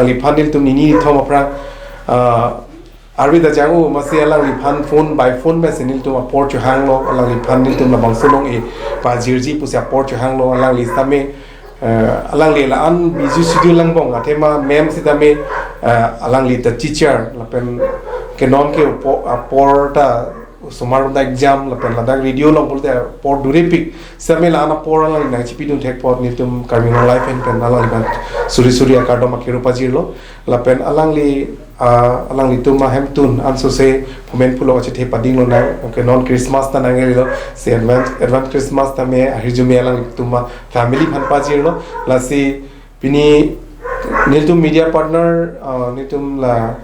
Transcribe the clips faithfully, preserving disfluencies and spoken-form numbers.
Alangli aphan nelitum nini nithom aphrang, ah, arve ta jang-o, amatsi alangliphan phone by phone mesen nelitum apor chohanglo, alangliphan nelitum labangso along-e pajirji pusi apor chohanglo, alangli sitame, eh, alangli la-an busy schedule angbong, athema ma'am sitame, eh, alangli ta teacher, lapen ke non ke apo-, apor ta osomar ta exam, lapen ladak radio along pulote apor durepik, sitame la-an apor alangli nangchipidun thek apot nelitum Karbi Anglong Live ahin pen alangliphan suri suri akardom akero pajirlo. Lapen alangli, ah, alanglitum ahemtun ansose phomen pulo achethe padinglonang, okay, non Christmas ta nanglelo, si advance, advance Christmas tame ahirjume alanglitum family aphan pajirlo. Lasi pini nelitum media partner, ah, nelitum la,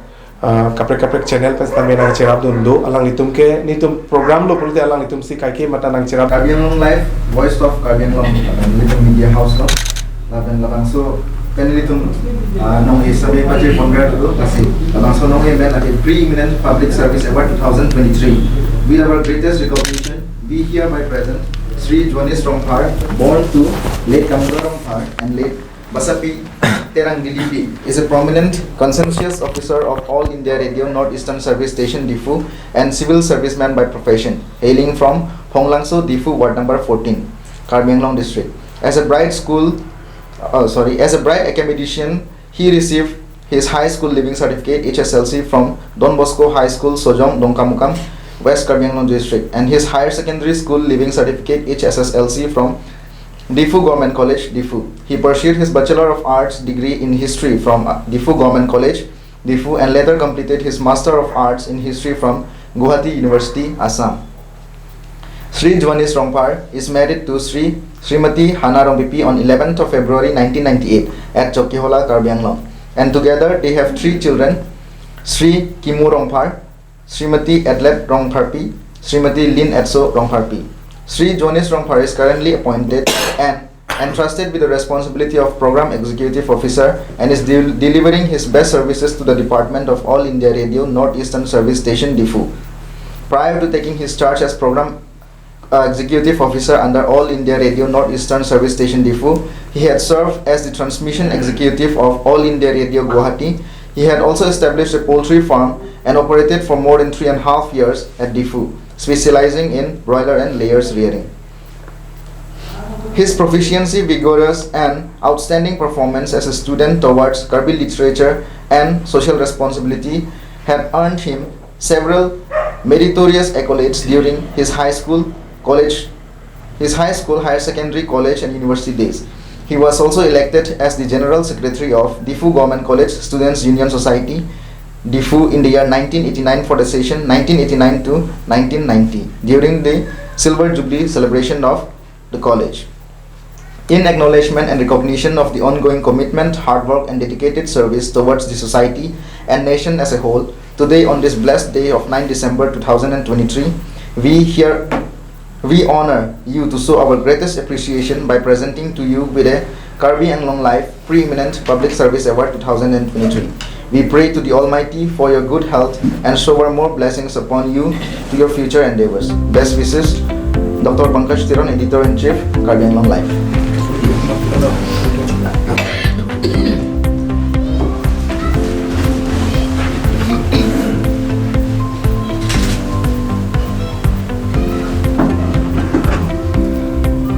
ah, kaprek kaprek channel pen sitame nangcherapdun do, alanglitum ke nelitum program lo pulote alanglitum si kaike mata nangcherap. Karbi Anglong Live, Voice of Karbi Anglong, nelitum media house lo. Lapen labangso pen nelitum, ah, nong-e sitame pajir ponver do, lasi labangso nong-e men lake Preeminent Public Service Award two thousand twenty-three. With our greatest recognition, we hereby present Shri Johannes Rongphar, born to late Damodar Rongphar and late Basapi Terang Dilipi, is a prominent conscientious officer of All India Radio North Eastern Service Station Diphu and civil serviceman by profession, hailing from Phonglangso Diphu, ward number fourteen, Karbi Anglong district. As a bright school, uh, sorry, as a bright academician, he received his high school leaving certificate, H S L C, from Don Bosco High School, Sojong, Dongkamukam, West Karbi Anglong district, and his higher secondary school leaving certificate, H S S L C, from Diphu Government College, Diphu. He pursued his Bachelor of Arts degree in History from, uh, Diphu Government College, Diphu, and later completed his Master of Arts in History from Guwahati University, Assam. Shri Johannes Rongphar is married to Shri Srimati Hana Rongpipi on eleventh of February nineteen ninety-eight at Chokihola, Karbi Anglong, and together they have three children, Shri Kimu Rongphar, Srimati Adlet Rongpharpi, Srimati Lin Etso Rongpharpi. Shri Johannes Rongphar is currently appointed and entrusted with the responsibility of Program Executive Officer and is del- delivering his best services to the department of All India Radio North Eastern Service Station, Diphu. Prior to taking his charge as Program, uh, Executive Officer under All India Radio North Eastern Service Station, Diphu, he had served as the Transmission Executive of All India Radio Guwahati. He had also established a poultry farm and operated for more than three and a half years at Diphu, specializing in broiler and layers rearing. His proficiency, vigorous and outstanding performance as a student towards Karbi literature and social responsibility had earned him several meritorious accolades during his high school, college, his high school, higher secondary, college and university days. He was also elected as the General Secretary of Diphu Government College Students Union Society, Diphu, in the year nineteen eighty-nine for the session nineteen eighty-nine to nineteen ninety during the Silver Jubilee celebration of the college. In acknowledgement and recognition of the ongoing commitment, hard work, and dedicated service towards the society and nation as a whole, today, on this blessed day of ninth December two thousand twenty-three, we here, we honor you to show our greatest appreciation by presenting to you with a Karbi Anglong Live Preeminent Public Service Award two thousand twenty-three. We pray to the Almighty for your good health and shower more blessings upon you to your future endeavors. Best wishes, Doctor Pankaj Teron, Editor-in-Chief, Karbi Anglong Live.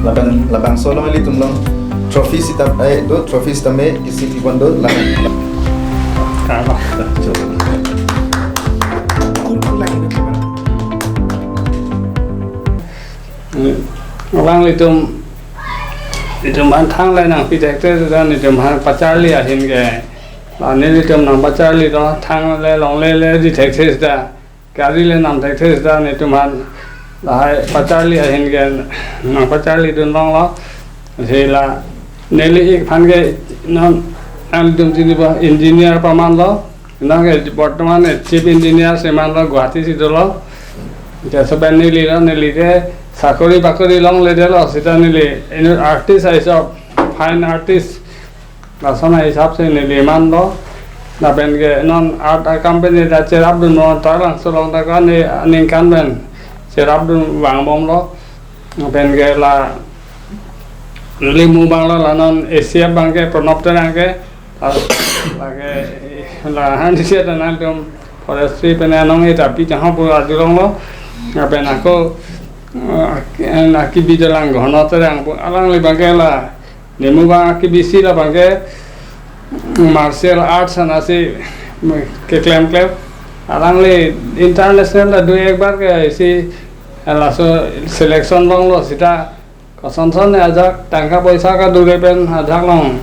Lapen labangso along ilitum along trophy sita, eh, do trophy sitame isi pibon do lapen. Alanglitum, itum aphan thangnat nangpi thekthe seta itum aphan pacharli ahin ke. La nelitum nangpacharli do, thangnat le longle le di thekthe seta, kari le nam thekthe seta itum aphan lahai pacharli ahin ke nangpacharlidun longlo. Lasi la neli ik aphan ke non nangtum chinipo engineer pamanlo. Nang ke bortoman chief engineer si manlo, Guwahati si dolo. Te laso pen neli lo, neli ke sakori bakori longledetlo, seta neli inut artist aiso, fine artist. Lason ahisap si neli manlo. Lapen ke non art akam pen neli ta cherapdunlo, Taralangso along ta ko-an aningkan pen cherapdun vangbomlo. Lapen ke la neli mu abang lo, la non A C F abang ke Pranab Terang ke Lake, la han isi ta nangtum forestry pen anong e tapi jahon pu arjulonglo. Lapen ako, eh, akibi dolang Ghono Terang pu alangli abangke la nemu abang akibisi la abangke martial arts anasi keklemklem. Alangli international ta dui ek bar ke isi laso selection longlo seta kosonson ne ajak tangka poisa kadure pen ajak long.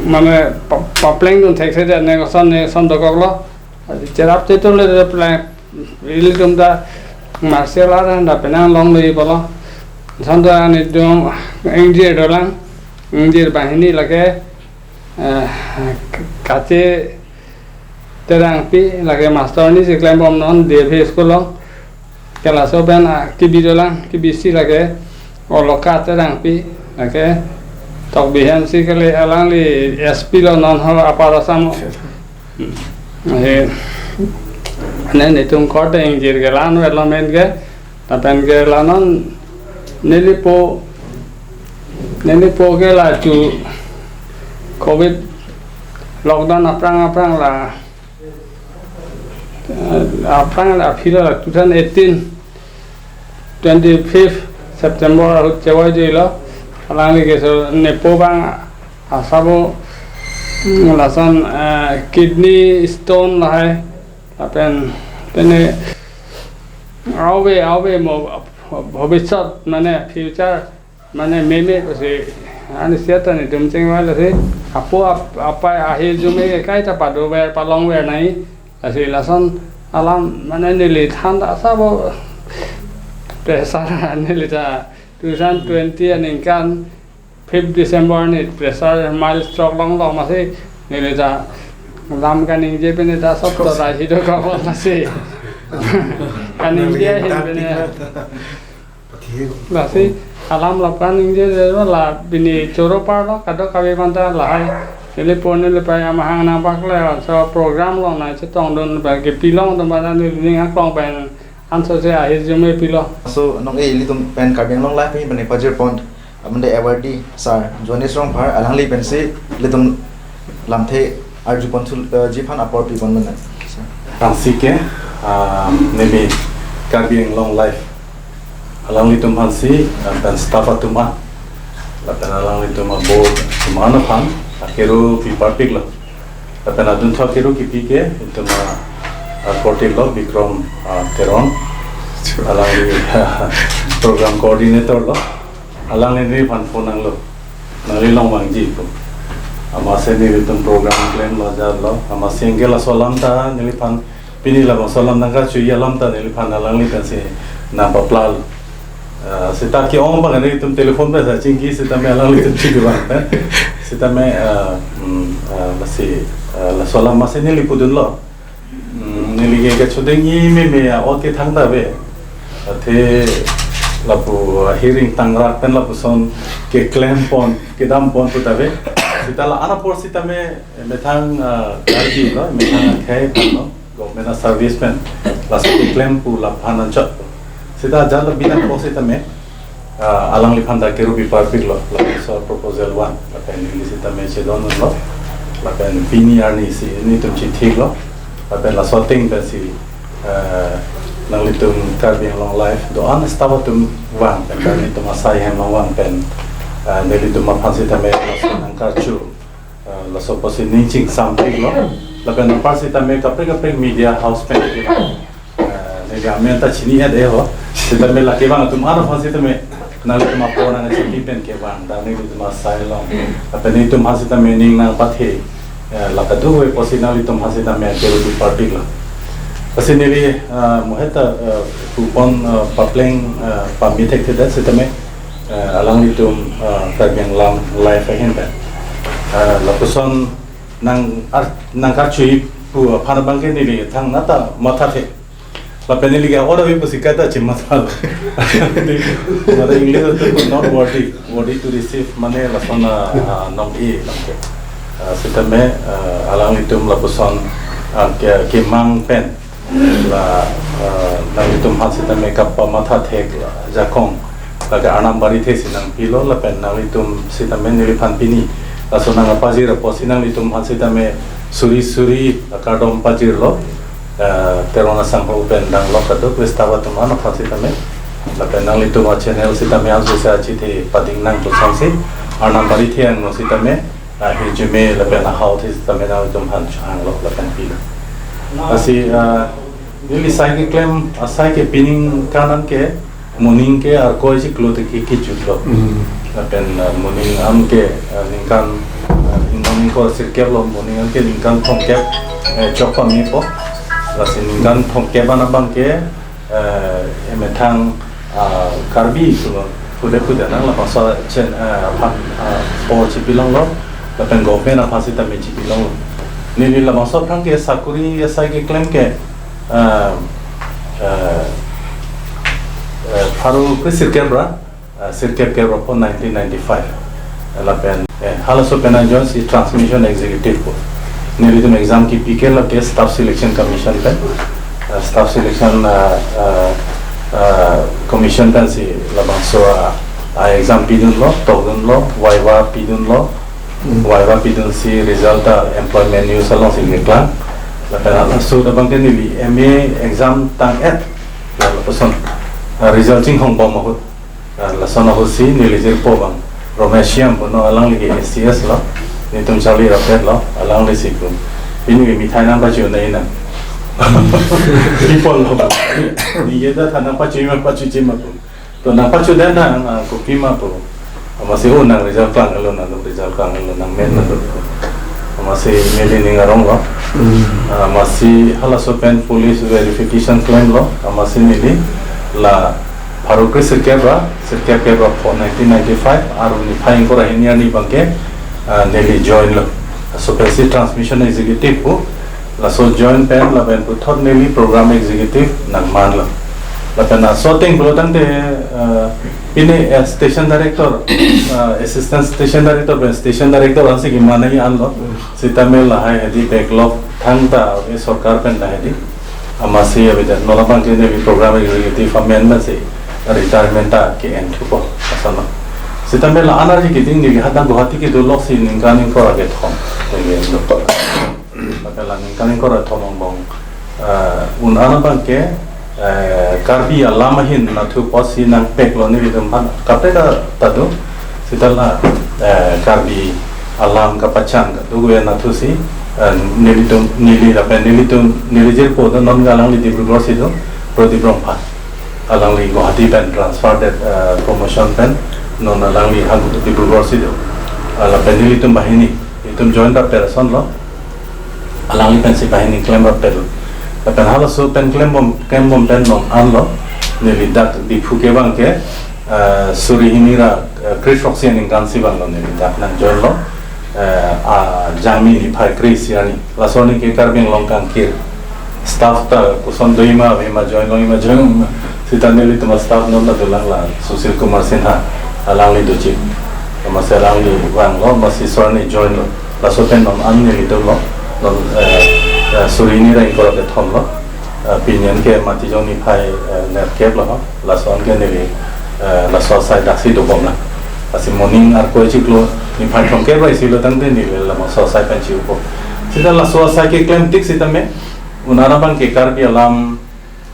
Mane pa-, paplengdun thekthedet ne koson ne son dokoklo. Cherap chetu le pleng ilitum ta martial art ta penang longlo ipolo. Son ta netum ingjir dolang, ingjir banghini lake, eh, Kache Terangpi lake master ni si klembom non D F A school along. Kelaso pen akibi dolang, kibisi lake Oloka Terangpi lake Tokbihem si kali alangli S P lo non ho Upper Assam. Hmm. Eh, ne netum korte ingjir ke la-an development ke, lapen ke la non nelipo, nelipo ke la chu covid lockdown aphrang aphrang la, eh, aphrang la aphi la two thousand eighteen twenty-fifth September ahut chevoi juilo. Alangli keso nepo abang asabo, mm, lason, eh, kidney stone lahai. Lapen pene ave ave mo bhobishyot mane future mane meme pusi ani siata netum chingvai lasi apo ap-, apai ahirjume kaita padover palongver nai. Lasi lason alam mane neli than ta asabo pressure neli ta two thousand twenty aningkan fifth December ni pressure mild stroke longlo masi neli ta lam kaningje pene ta sob to ta hido ka lasi kaningje ahin pene. Lasi alam lapu kaningje je la pini choro parlo kadokave aphan ta lahai. Neli pon neli pai amahang nangpaklang laso program along nangchetongdun ba kepilongdun ba neli ning aklong pen ansose ahirjume pilo. So nong e ilitum pen Karbi Anglong Live pen pajirpon amande awardee sir Johannes Rongphar alangli pensi ilitum lamthe arjupon thu, eh, ji aphan apor pipon mena. Sir. Tangsi ke, ah, neli Karbi Anglong Live alanglitum aphansi, ah, pen staff atum an, lapen alanglitum a-board atum an aphan akero pi parpiklo. Lapen adunthu akero kipi ke itum a, ah, korte lo Bikram, ah, Teron. Alangli program coordinator lo. Alangli neliphan phone nanglo. Nangli longvangji pu. Amatsi nelitum program klemlo jarlo. Amatsi anke laso alam ta neliphan pini labangso alam nangkachuji alam ta neliphan alangli pensi nangpaplalo. Ah, seta ke-ong abang nelitum telephone pen sa chingki sitame alanglitum chingki abang. Sitame, ah, mm, ah, lasi, ah, laso alam amatsi neli pudunlo. Hmm, neli ke kachudengji meme a-ot ke thangta ave. Athe lapu, ah, hearing tangrak pen lapuson keklempon, kedampon puta ave. Seta la-an apor sitame, eh, methang, ah, Karbi lo, methang akhei aphan lo, government a-service pen, laso keklem pu laphan anchot. Seta ajat la bidang apor sitame, ah, alangliphan ta kero pi parpiklo, laso proposal one, lapen neli sitame chedondunlo, lapen pini arni si nelitum chithiklo, lapen laso ateng pensi, ah, nanglitum Karbi Anglong Live do-an staff atum vang pen, nanglitum asai hem along vang pen, ah, nelitum aphan sitame laso nangkarju, ah, laso apotsi ning chingsam piklo, lapen anpar sitame kaprek kaprek media house pen, ah, neli amen ta chini ya dei ho. Sitame lake abang atum ano aphan sitame nanglitum apor nangchini pen kevang, dan nelitum asai along. Lapen nelitum aphan sitame ning nangpathe, eh, la kadokave apotsi nanglitum aphan sitame kero pi parpiklo. Lasi neli, ah, moheta, ah, pupon, ah, papleng, ah, pame thekthedet sitame, ah, alanglitum, ah, Karbi Anglong Live ahin pen, ah, lapuson nang ar-, nangkarchuji pu aphan abangke neli thangnat ta mathathe. Lapen neli ke order pu si kaita chimatha. Mane English atum not worthy, worthy to receive mane lason, ah, nong-e lamke. Ah, sitame, ah, alanglitum lapuson, ah, ke, kemang pen la, ah, nanglitum aphan sitame kapamatha thek la jakong, lake arnam barithe si nangpilo lapen nanglitum sitame neliphan pini Laso nangpajir apotsi nanglitum aphan sitame suri suri akardom pajirlo, eh, Teron asangho pen danglok kadokave staff atum an aphan sitame. Lapen nanglitum a-channel sitame ansose achethe pading nangtosonsi, Arnam Barithe angno sitame, ah, hirjume lapen ahau athe sitame nanglitum aphan chohanglo lapen pilo. Lasi, ah, neli sai keklem, ah, sai ke pining kanan ke, moning ke arkoi chiklo te ke kejutlo. Hmm. Lapen, ah, moning an ke, ah, ningkan, ah, ningkan ingkoi sirkep lo, moning an ke ningkan thomkep, eh, chok pamepo. Lasi ningkan thomkep an abang ke, eh, emethang, ah, Karbi pulo, pude pude nang labangso chen, eh, aphan, ah, por chipilonglo, lapen government aphan sitame chipilonglo. Neli labangso aphrang ke sakori asai keklem ke, ah, eh, eh, pharo kre sirkep ra, ah, sirkep kep ra po nineteen ninety-five. Lapen, eh, halaso pen nangjoin si transmission executive pu. Nelitum exam kipi ke lake Staff Selection Commission pen. Ah, Staff Selection, ah, ah, ah, Commission pensi labangso, ah, ah, exam pidunlo, tokdunlo, viva pidunlo, Hmm. viva pidunsi result ta employment news alongsi keklang. Lapen halaso abang ke neli M A exam tang-et. Lapuson, ah, result chinghongbom ahut. Ah, lason ahutsi neli jirpo abang Romesh Shyam puno, alangli ke A C S lo. Netum charli rapet lo, alangli si pu. Pini ke mithai nangpachu nai nang. People lo. Neli ta than nangpachu ma, pachuji ma pu. To nangpachu den nang, ah, kopi ma pu. Amatsi, oh, nang result klang-etlo, nang result klang-etlo, nang men lo. Amatsi neli ning aronglo. Hmm. Ah, amatsi halaso pen police verification klemlo. Amatsi neli la pharo kre sirkep ra, sirkep kep ra pho nineteen ninety-five, arni phai ingkoi ra hini arni abang ke, ah, neli join lo. Laso pensi transmission executive pu, laso join pen lapen puthot neli program executive nangmanlo. Lapen laso ateng pulo tangte, ah, pine, eh, station director, ah, assistant station director pen station director ansi keman nangji anlo. Sitame lahai hedi backlog thangta, eh, sorkar pen ta hedi. Amatsi avedet non abang ke neli program executive amen pensi retirement ta ke-en thupo, asonlo. Sitame la-an arje keding neli hadak Guwahati kedoloksi ningkan ingkoi ra kethom. Neli en thupo. Lapen la ningkan ingkoi ra kethom angbong, eh, un-an abang ke, eh, Karbi alam ahin nathu apotsi nangpeklo nelitum aphan kaprek ta do. Seta la, eh, Karbi alam kapachan kadokave nathusi, eh, nelitum, neli lapen nelitum, neli jirpo do non alangli Dibrugarh si do, Prodip Rongphar. Alangli Guwahati pen transfer det, eh, promotion pen, non alangli ha Dibrugarh si do. Ah, lapen nelitum banghini, itum join rapet asonlo. Alangli pensi banghini klem rapet. Lapen halaso pen klembom, klembom pen non anlo. Neli dak Diphu ke abang ke, eh, suri hini ra, eh, kre throksi aningkan si abanglo neli dak nangjoinlo. Eh, a Jangmi niphai kre isi arni. Laso arni ke Karbi Anglong kangkir. Staff ta koson do-i ma, ave ma, join long-i ma, join long-i ma. Seta nelitum a-staff non ta dolang la Sushil Kumar Sinha, alangli doji. Amatsi alangli vanglo, amatsi laso arni join lo. Laso pen non an neli dolo. Non, eh, eh, suri hini ra ingkoi ra kethom lo. Eh, pini an ke Matijong niphai, eh, nerkep lo. Laso an ke neli, eh, laso asai daksi dobom lo. Lasi moning arkoi chiklo niphai thomkep ra isi lo tangte neli labangso asai pen chi-upo. Seta laso asai keklem tik sitame un-an abang ke Karbi alam,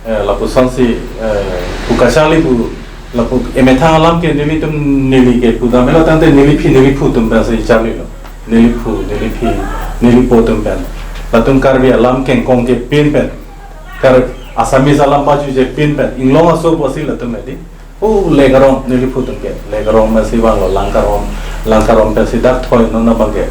eh, lapusonsi, eh, pu kacharli pu, lapu emethang alam ke nelitum neli ke pudam lo tangte neliphi neliphu atum pensi charlilo. Neliphu, neliphi, nelipo atum pen. Latum Karbi alam kengkong kepin pen. Kar Assamese alam pajuje pin pen. Inglong aso pusi latum hedi. Oh, Legarong, neliphu atum ke. Legarong pensi vanglo, Langkarom, Langkarom pensi dak thoi non abang ke.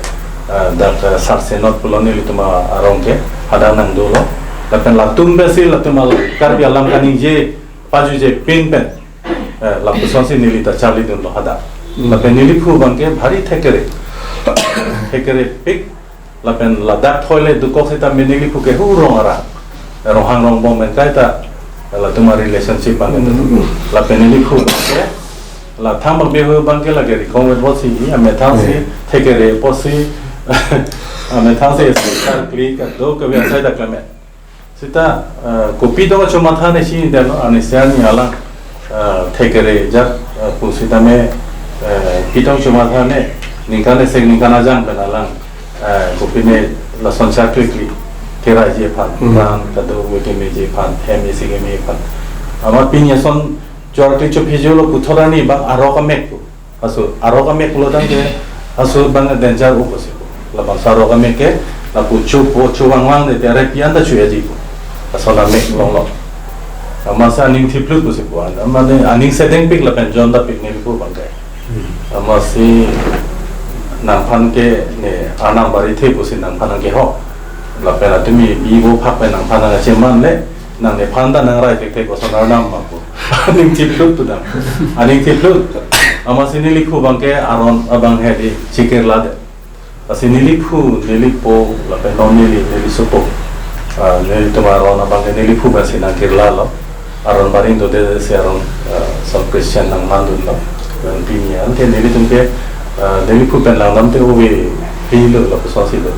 Eh, dak, eh, Sarsenot pulo nelitum a-, arong ke. Hadak nangdolo. Lapen latum pensi, latum al-, Karbi alam kaningje pajuje pin pen. Eh, lapusonsi neli ta charlidunlo hadak. Hmm. Lapen neliphu abang ke bhari thekere. Thekerepik. Lapen ladak thoi le dokok sitame neliphu ke hu rong arang. Ronghang Rongbong pen kaita latum a-relationship abang ke. Hmm. Lapen neliphu ke la thang abang behu abang ke lake rikhong vet pusi, amethang si Hmm. thekere pusi, amethang si sar kli kadokave asai dak klemmet. Seta, eh, kopi tong chomatha ne si delo, arnisi arni alang, eh, thekere ajat, eh, pu sitame, eh, pi tong chomatha ne, Ningkan esek ningkan ajang pen alang, eh, kopine lason chaklikli keraiji aphan, Hmm. dan kadokave kemeji aphan, hem isi keme aphan. Amat pini ason chorti chophi jolo puthot arni abang arok amek pu. Aso arok amek pulo tangte aso abang danger o pusi pu. Labangso arok amek ke lapu chupo chuvangvang de te are pi an ta chuyaji pu. Ason amek longlo. Amatsi aning thiplut pusi pu. Amat ne aning sedengpik lapen jondapik neli pu abang ke. Amatsi nangphan ke ne arnam bari the pusi nangphan nangkehok. Lapen atumi bi bo phak pen nangphan nangkacheman le, nang nephan ta nangrai thekthe koson arnam ma pu. Aning thiplut pu dam. Aning thiplut. Amatsi neli phu abang ke aron abang hedi chikirla de. Lasi neli phu, neli po, lapen non neli, neli sopo. Ah, nelitum aron abang ke neli phu pensi nangkirlalo. Aron baring dode si aron, ah, ason Christian nangmandunlo. Dan pini anke nelitum ke, ah, neli phu pen langdam te ove hilo lapusonsi do.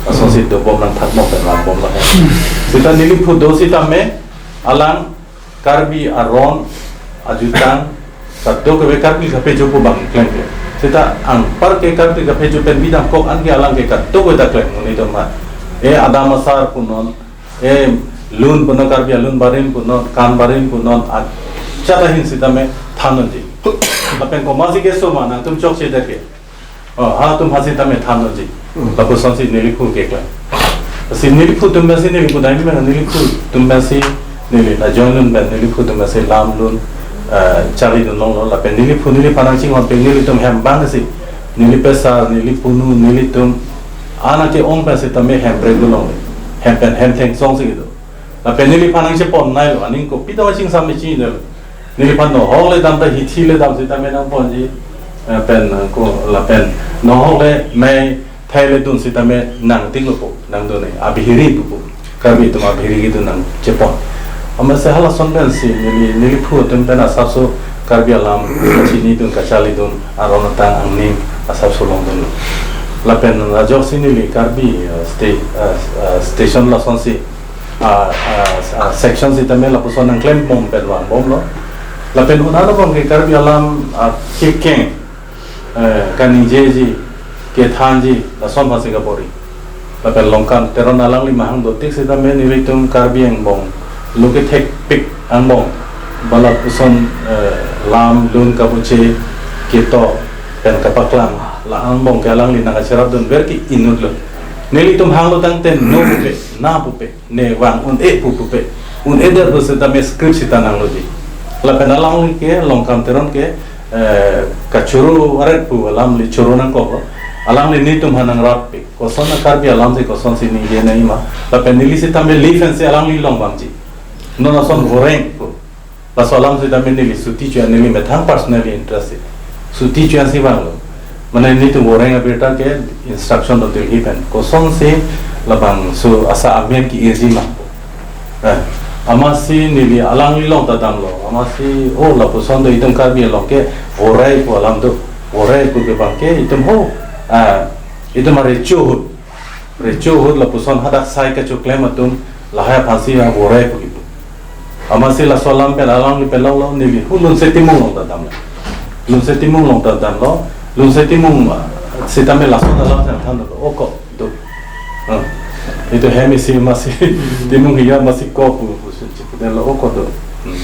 Lasonsi dobom nangthakbom pen langbomlo. Seta neli phu do sitame alang Karbi aron ajutang kadokave karkli kaphejo pu abang klem ke. Seta anpar ke karkli kaphejo pen bidam kok anke alang ke kadokave ta klem monit amat. E adam asar punon, e lun punon, Karbi alun barim punon, kan barim punon, ajat ahin sitame than unji. Lapen komatsi keso ma nangtum chokche det ke. Oh, ha atum ha sitame than unji. Hmm. Lapusonsi neli phu keklem. Si neli phu atum pensi neli phu dai men neli phu atum pensi neli la join lun pen neli phu atum pensi lam lun, eh, charlidun longlo lapen neli phu neliphan nangchinghon pen nelitum hem abang si neli pesar, neli punu, nelitum anak ke-ong pen sitame hem break longlo. Hem pen hem thengsong si kedo. Lapen neliphan nangchepon nailo, aning kopi do chingsam me chinidelo. Neliphan nohok le dam ta hithi le dam sitame nangponji, eh, pen, eh, ko lapen nohok le mei thai le dun sitame nangtinglo pu, nangdun ne, abihiri pu pu. Karbi atum abihiri kedun nangchepon. Amatsi halason pensi neli, neli phu atum pen asapso Karbi alam kachinidun, kacharlidun, aron atang angning asapso longdunlo. Lapen ajoksi neli Karbi, eh, sta-, eh, eh, station lasonsi ah, ah, ah, section sitame lapuson nangklembom pen vangbomlo. Lapen un-an abang ke Karbi alam, ah, kekeng, eh, kaningjeji, kethanji, lason aphansi kabor-i. Lapen Longkam Teron alangli mahang dotik sitame nelitum Karbi angbong, lo kethekpik angbong, ba lapuson, eh, lam, lun kabuche, ketok, pen kapaklang, la angbong ke alangli nangkacherapdunver ke inutlo. Nelitum hanglo tangte no pupe, na pupe. Ne vang un-e pu pupe. Un-e det pu sitame script sita nangloji. Lapen alangli ke Longkam Teron ke, eh, kachoro aret pu alamli choro nangkoklo. Alangli nelitum aphan nangrappi. Koson a Karbi alam si kosonsi ningje nangji ma. Lapen neli sitame live pensi alangli long vangji. Non ason voreng pu. Laso alam sitame neli suti chu-an, neli methang personally interest si. Suti chu-ansi vanglo. Mane nelitum voreng abirta ke instruction do Delhi pen. Kosonsi labangso asa amen ke-irji ma. Eh, amatsi neli alangli along ta damlo. Amatsi, oh, lapuson do itum Karbi along ke voreng pu alam do. Voreng pu ke abang ke itum ho. Ah, itum arecho ahut. Recho ahut lapuson hadak sai kachoklem atum lahai aphansi ya voreng pu kipu. Amatsi laso alam pen alangli pen longlo neli hu Lunse Timung along ta damlo. Lunse Timung along ta damlo. Lunse Timung, ah, sitame laso alam si nangthanlo. Oko do. Ah. Itum hem isi amatsi Timung hiya amatsi ko pu, pu si chipudelo oko do. Hmm.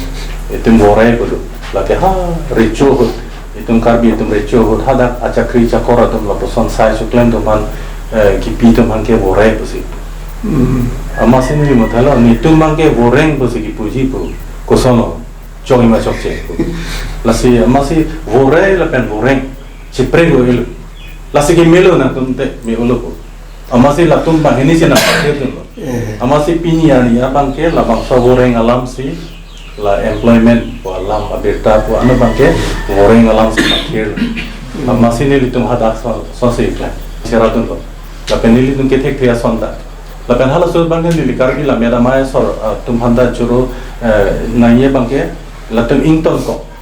Itum voreng pu do. Lake ha recho ahut. Itum Karbi atum recho ahut hadak achakri chakor atum lapuson sai choklem atum aphan, eh, kipi atum aphan ke voreng pusi. Hmm. Amatsi neli mathalo, netum abang ke voreng pusi kipuji pu. Koson lo? Chokji ma chokche pu. Lasi amatsi voreng lapen voreng. Chipre go ilo. Lasi ke melo nangtum te me-olo pu. Amatsi latum banghini si nangpathir dunlo. Eh. Amatsi pini arni abang ke labangso voreng alam si la employment pu alam abirta pu ano abang ke voreng alam si pathir. Hmm. Amatsi nelitum hadak so, so si ikla. Chera dunlo. Lapen nelitum kethekthe ason ta. Lapen halaso abang ke neli Karbi Lammet Amei asor, ah, atum aphan ta choro, eh, nangji abang ke latum ingtonkok.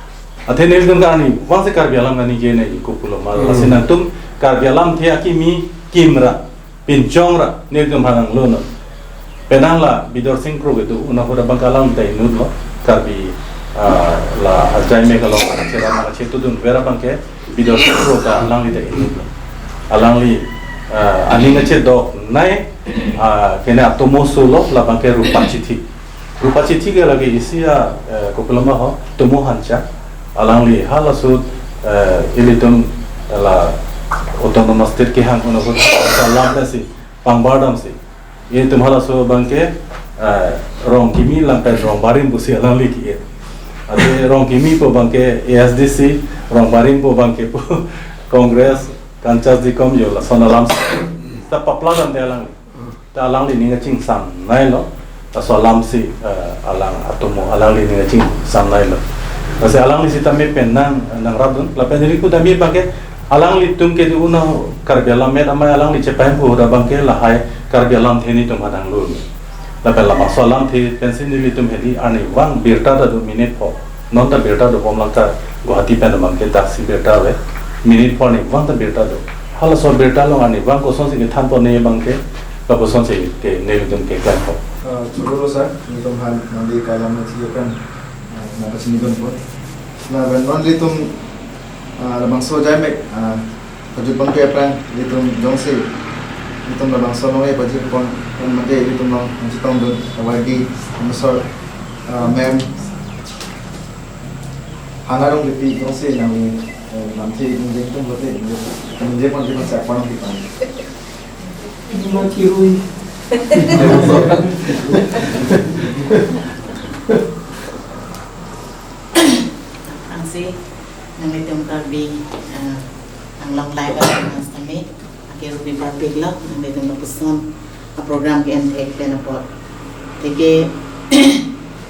Athe nelitum ke arnivang si Karbi alam kaningje nangji ko pulo ma. Hmm. Lasi nangtum Karbi alamthe akimi kimra, pinchongra, nelitum aphan nanglonon. Penang la Bidorsing Kro kedo, un ahut abang ke alangli ta inutlo. Karbi, ah, la ajai me kalong, acheram, achetudunver abang ke Bidorsing Kro ta alangli ta inutlo. Alangli, eh, aning kachedoknei, ah, kene atomo solo labang ke Rupa Chithi. Rupa Chithi ke lake isi a, eh, kopiloma ho, tomo hancha. Alangli halaso, eh, ilitum la autonomous state kehang kono ko alam si, pangbar damsi. Ilitum halaso abang ke, eh, Rongkimi lapen Rongbarim pusi alangli ki-e. Ate Rongkimi pu abang ke A S D C, Rongbarim pu abang ke pu Congress, kanchas di kom yo lason alam. Ta papla damde alangli. Ta alangli ning kachingsamnei lo. Laso alam si, eh, alang atomo alangli ning kachingsamnei lo. Lasi alangli sitame pen nang, nangrapdun. Lapen ri ku dami abang ke alanglitum ke di una Karbi alam met amei alangli chepahemphu ra abang ke lahai Karbi alamthe nelitum adang lun. Lapen labangso alamthe pensi nelitum hedi arnivang birta ta do minute pho. Non ta birta dobom lang ta Guwahati pen abang ke daksi birta ave. Minute pho arnivang ta birta do. Halaso birta along arnivang kosonsi kethanpon ne abang ke, lapuson si ke nelitum ke klempo. Ah, choro lo sir, nelitum aphan nangli kalam nangji pen, ah, nangpachini ponpo. Lapen non nelitum, ah, labangso ajai mek, ah, pajutpon pe aphrang nelitum jongsi nelitum labangso along e pajutpon, pen mate nelitum along nangchetongdun award di, Professor, ah, ma'am, Hana Rongpipi jongsi nang, eh, nangthi ningje atum lote, ningje pon kita siapa nang kita. Cuma kirui. Angsi, nanglitum Karbi, eh, Anglong Live Awareness kami, akhir rupi parpik lo, nanglitum lapuson, a program ke enthek pen apot. Teke,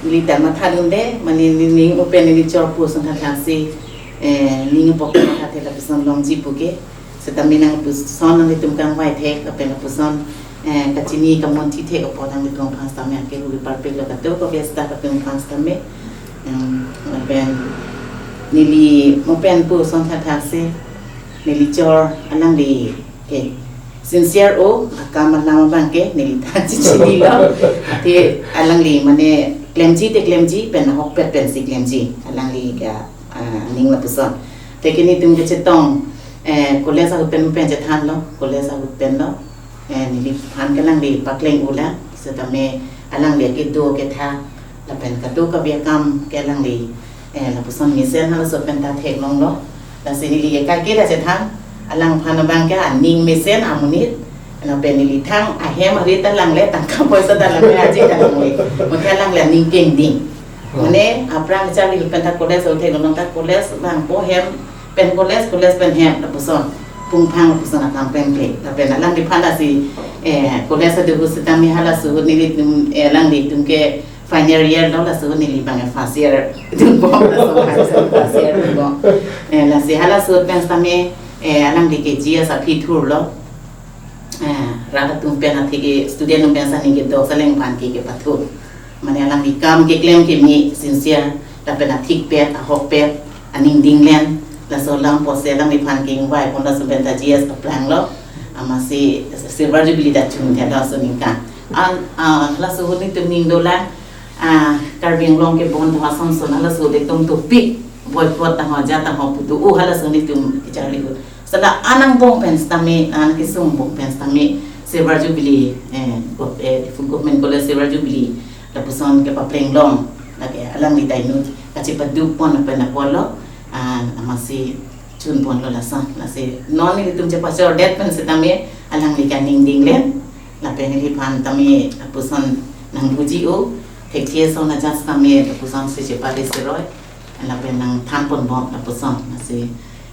neli ta mathadunde, mane neli ning open neli chor pu sung tha thasi, eh, ning apok mathathe lapuson longji pu ke, setame nangpuson nanglitum kangvai thek, lapen lapuson, eh, kachini kamonthi thek apot nanglitum aphan setame akhir rupi parpik lo kato ko fiesta latum aphan setame. Em, lapen neli mo pen pu sung tha thasi, neli chor alangli ke sincere o, akam alam abang ke neli ta chichini lo. Ate alangli mane klemji te klemji, pen ahokpet pensi klemji. Alangli ke, ah, ning lapuson. Teke nelitum kechetong, eh, college ahut pen pen chethan lo, college ahut pen lo. Eh, neliphan ke alangli pakleng ulang, setame alangli kedo ketha, lapen kadokave akam ke alangli, eh, lapuson mesen halaso pen ta theklong lo. Lasi neli ke kaike ta chethan, alangphan abang ke aning mesen amonit, lapen neli thang ahem arit ta langle, tangka poisa ta langle, aji ta langle. Mate alangli aning kengding. Mane aphrang charli pen ta college o theklong ta college abang po hem, pen college, college pen hem lapuson. Pungphang lapuson akam pen kle. Lapen alangliphan lasi, eh, college adu hu setame halaso ahut nelitum, eh, alanglitum ke final year lo, laso ahut neli abang first year. Dun bom laso first year dun bom. Eh, lasi halaso ahut pen setame, eh, alangli ke G S aphi thur lo. Eh, rat atum pen atheke student atum pen sa ning kedok saleng aphan ke kepathur. Mane alangli kam keklem keme sincere, lapen athikpet, ahokpet, aning dinglen, laso alam apotsi alangliphan ke ingvai pon laso pen ta G S kaplang lo, amatsi silver jubilee ta chun thek laso aningkan. An, ah, laso ahut nelitum ning dolang, ah, Karbi Anglong kebon tha ason son, laso ahut ekdom topik, boycott ta ho, ja ta ho, putu, oh, halaso ahut nelitum kecharli ahut. Seta anang angbong pen setame, anang kesung angbong pen setame, Silver Jubilee, eh, gov-, eh, Government College Silver Jubilee, lapuson kepapleng long, lake alangli ta inut, kachepaduk pon pen apotlo, ah, amatsi chun ponlo lason, lasi non nelitum chepachordet pen setame, alangli ke aning dinglen, lapen neliphan tame, lapuson nangbuji o, thekthe ason ajat setame, lapusonsi chepare seroi, lapen nangthan pon bom lapuson, lasi,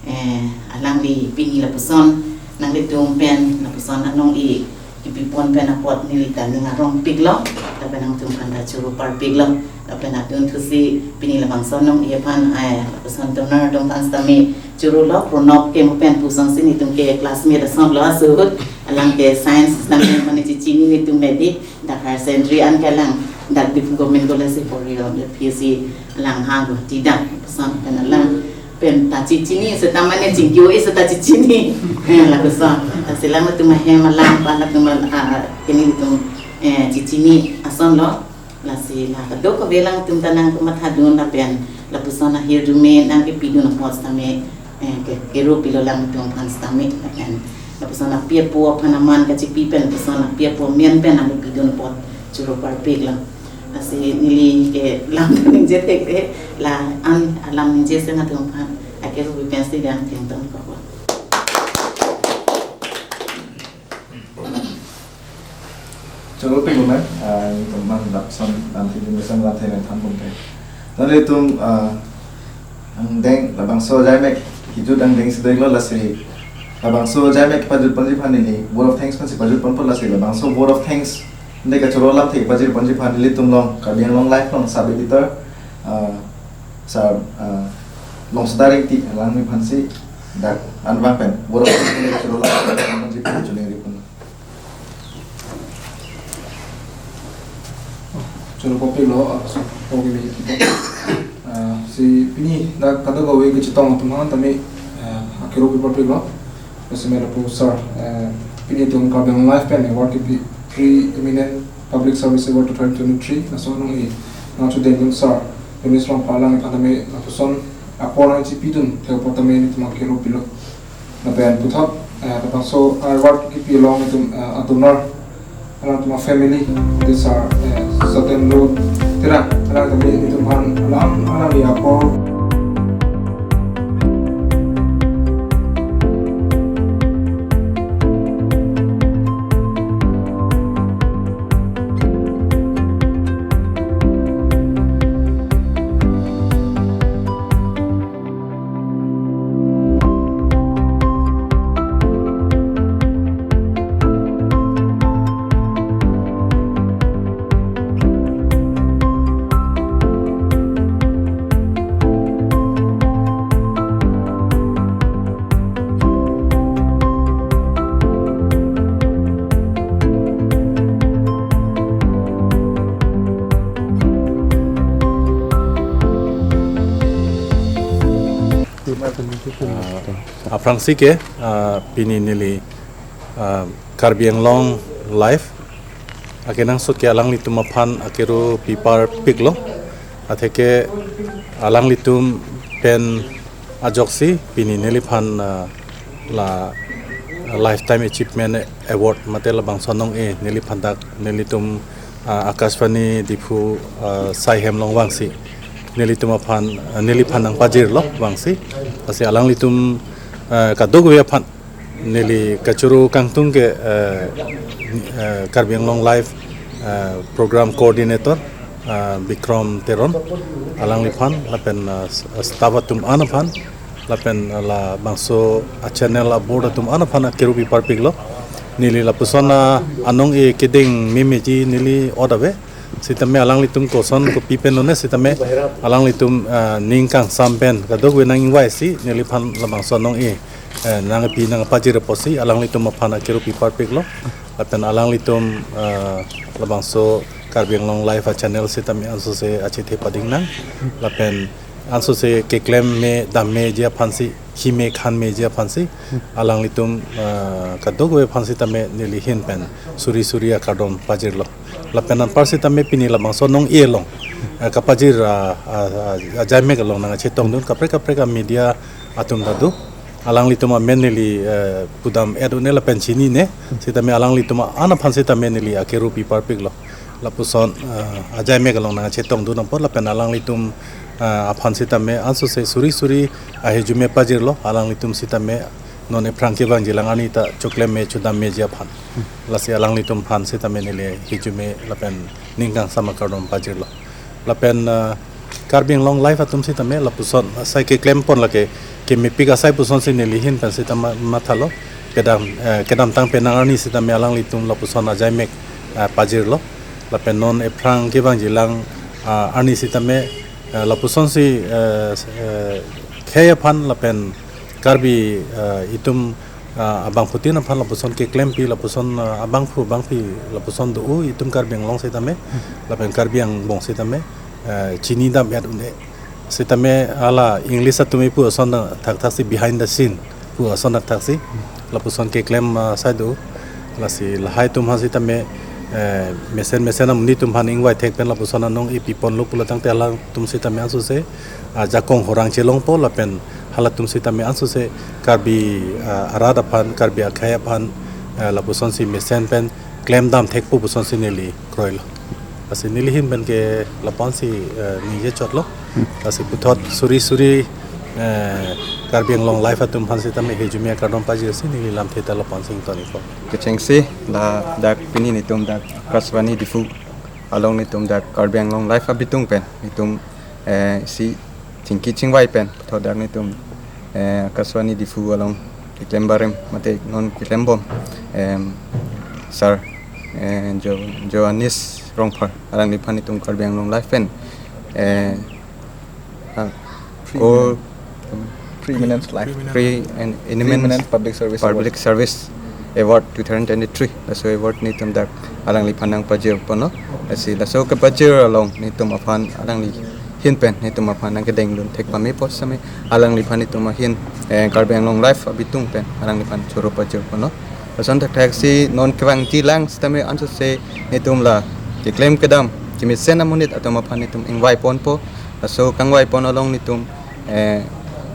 eh, alangli pini lapuson, nanglitum pen lapuson anong-e kipipon pen apot neli ta ning arongpiklo, lapen nangtum aphan ta choro parpiklo, lapen adun thusi pini labangso anong-e aphan, eh, lapuson tonar atum aphan setame choro lo, Pranab ke mo pen pusonsi nelitum ke classmate ason lo laso ahut, alang ke science setame mane chichini nelitum medi, dak higher secondary an ke alang, dak Diphu Government College si pori lo, B P S C alang ha Guwahati dam, lapuson pen alang pen ta chichini, seta mane chingkio-e seta chichini. Eh, lapuson. Lasi alanglitum ahem alam, pa latum al-, ah, kini nelitum, eh, chichini ason lo. Lasi la kadokave alangtum ta nangkemathadun lapen lapuson ahirjume nangkepidun apot setame, eh, ke, kero pilo alangtum aphan setame, lapen Lapuson api apo aphan aman kachipi pen, lapuson api apo amen pen alu pidun apot choro parpik lang. Lasi neli ke lam ningje thekte, la an alam ningje sang atum aphan akerupi pensi dang thengtong ko. Choro pik lo, ma'am. Ah, ini teman lapson nanti di mesang lantai dan tampung teh. Nanglitum, ah, angdeng labangso ajaimek, kijut angdeng si deng lo, lasi labangso ajaimek pajut ponji aphan neli vote of thanks pensi pajut ponpo, lasi labangso vote of thanks neli kachoro lamthe pajir ponji aphan nelitum along, Karbi Anglong Live along sub editor, ah, sir, ah, Longsedar Ingti, alangli aphansi dak anvang pen vote of thanks neli kachoro lamthe pajut ponji aphan choningri pon. Choro parpik lo, ah, so, okay, okay. Ah, si pini dak kadokave kachetong atum aphan tame, ah, akerupi parpik lo. Lasi lapu sir, ah, pini itum Karbi Anglong Live pen award kipi Pre-Eminent Public Service Award two thousand twenty-three, laso anong-e nangchodengdun sir Eunice Rongphar alangliphan tame lapuson apor nangchipidun thek apot tame nelitum akerupi lo. Lapen puthot, eh, labangso award kipi along itum, eh, a-donor, alangtum a-family, this are, eh, Satenlo Terang, alangtum itum aphan alam, alangli apor. Ah, aphrangsi ke, ah, pini neli, ah, Karbi Anglong Live akenangsot ke alanglitum aphan akerupi parpik lo. Atheke alanglitum pen ajoksi pini neliphan, ah, la Lifetime Achievement Award mate labangso anong-e neliphan dak nelitum, ah, Akashvani Diphu, ah, saihem along vangsi nelitum aphan, ah, neliphan nangpajirlo vangsi. Lasi alanglitum, ah, kadokave aphan neli kachoro kangtung ke, eh, eh, Karbi Anglong Live, eh, Program Coordinator, eh, Bikram Teron, alangliphan, lapen, eh, s-, staff atum an aphan, lapen, eh, labangso a-channel a-board atum an aphan akerupi parpik lo. Neli lapuson, ah, anong-e kedeng memeji neli ot ave. Sitame alanglitum koson kopi pen lone sitame alanglitum, eh, ning kangsam pen kadokave nang-ingvaisi neliphan labangso anong-e, eh, nangpi nangpajir apotsi alanglitum aphan akerupi parpik lo. Lapen alanglitum, eh, labangso Karbi Anglong Live a-channel sitame ansose achethe pading nang. Lapen ansose keklem me dam meji aphansi, khi me khan meji aphansi alanglitum, eh, kadokave aphan sitame neli ahin pen suri suri akardom pajirlo. Lapen anpar sitame pini labangso anong-e along, eh, kapajir, ah, ah, ah, ajaimek along nangchetongdun kaprek kaprek a-media atum ta do. Alanglitum amen neli, eh, pudam-et un-e lapen chinine. Sitame alanglitum an aphan sitame neli akerupi parpik lo. Lapuson, eh, ajaimek along nangchetongdun apot lapen alanglitum, eh, aphan sitame ansose suri suri ahijume pajirlo. Alanglitum sitame non ephrang kevangjilang arni ta choklem me chodam meji aphan. Lasi alanglitum aphan sitame neli hijume lapen ning kangsam akardom pajirlo. Lapen, eh, Karbi Anglong Live atum sitame lapuson asai keklem pon lake kemepik asai pusonsi neli ahin pen sitame mathalo. Kedam, eh, kedamtang penang arni sitame alanglitum lapuson ajaimek, eh, pajirlo. Lapen non ephrang kevangjilang, ah, arni sitame, eh, lapusonsi, eh, eh, khei aphan lapen Karbi, eh, itum, ah, abangphutin aphan lapuson keklempi, lapuson, ah, abangphu bangphi lapuson do-o itum Karbi Anglong sitame, lapen Karbi angbong sitame, eh, chini dam-et un-e. Sitame hala English atum ipu ason thakthak si behind the scene pu ason thakthak si lapuson keklem, ah, sai do. Lasi lahai atum aphan sitame, eh, mesen mesen amonit atum aphan ingvai thek pen lapuson anong-e piponlo pulo tangte halatum sitame ansose, ah, jakong horang chelongpo lapen Halatum sitame ansose Karbi, ah, arat aphan, Karbi akhei aphan, ah, lapusonsi mesen pen klemdam thekpo pusonsi neli kroilo. Lasi neli ahin pen ke lapu-ansi, ah, ningje chotlo. Lasi puthot suri suri, ah, Karbi Anglong Live atum aphan sitame hejumi akardom pajirsi neli lamthe ta lapu-ansi ington ikpo. Kechengsi, ladak pini netum dak Akashvani Diphu along netum dak Karbi Anglong Live abitung pen netum, eh, si chingki chingvai pen puthot dak netum, eh, Akashvani Diphu along keklem barim mate non keklembom, em, sir, eh, Jo-, Johannes Rongphar alangliphan netum Karbi Anglong Live pen, eh, ah, Pre-, ko Preeminence Live. Pre and Eminence Preeminence Public Service Public Award. Service Award two thousand twenty-three. Laso award netum dak alangliphan nangpajir ponlo. Lasi laso kepajir along netum aphan alangli ahin pen netum aphan nangkedeng lun thek pame pusitame alangliphan netum ahin, eh, Karbi Anglong Live abitung pen alangliphan choro pajir ponlo. Lason thakthak si non kevangji lang sitame ansose netum la keklem kedam kemesen amonit atum aphan netum ingvai ponpo. Laso kangvai pon along netum, eh,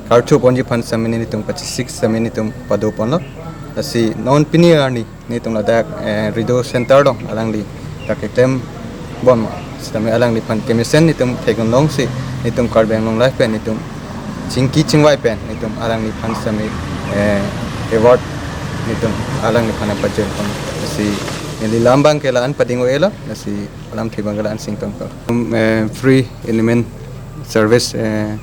karcho ponji aphan sitame netum kachesik sitame netum pado ponlo. Lasi non pini arni netum ladak, eh, Rido Center along alangli dak keklembom sitame alangliphan kemesen netum theklongsi netum Karbi Anglong Live pen netum chingki chingvai pen netum alangliphan sitame, eh, award netum alangliphan nangpajir pon. Lasi neli lam abang ke la-an pading-o-elo. Lasi alamthe abang ke la-ansi ington ikpo. Um, eh, Pre-Eminence Service, eh,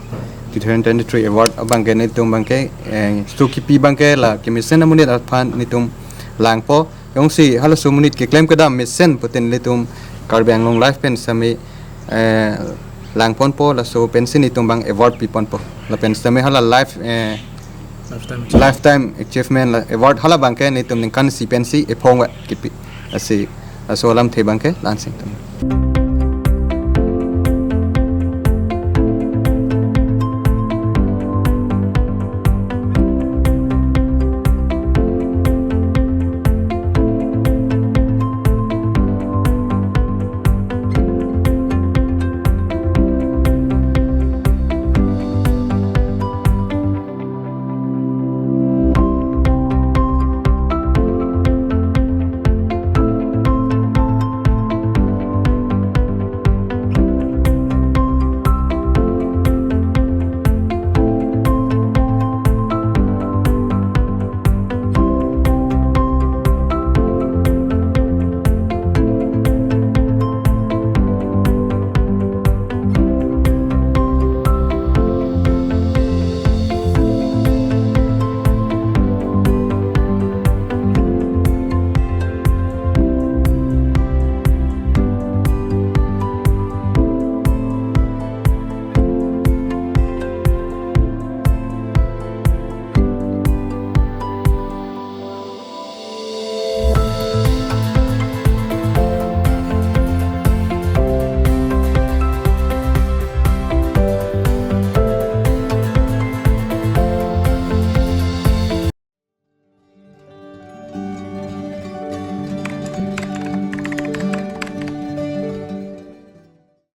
two thousand twenty-three Award abang ke netum abang ke, eh, so kipi abang ke la kemesen amonit aphan netum langpo. Jongsi halaso amonit keklem kedam mesen pute netum Karbi Anglong Live pen sitame, eh, lang ponpo, laso pensi netum abang award pi ponpo. Lapen sitame hala life, eh, Lifetime. Lifetime Achievement la award hala abang ke netum ningkan isi pensi ephong va kipi. Lasi laso alamthe abang ke la-ansi ington.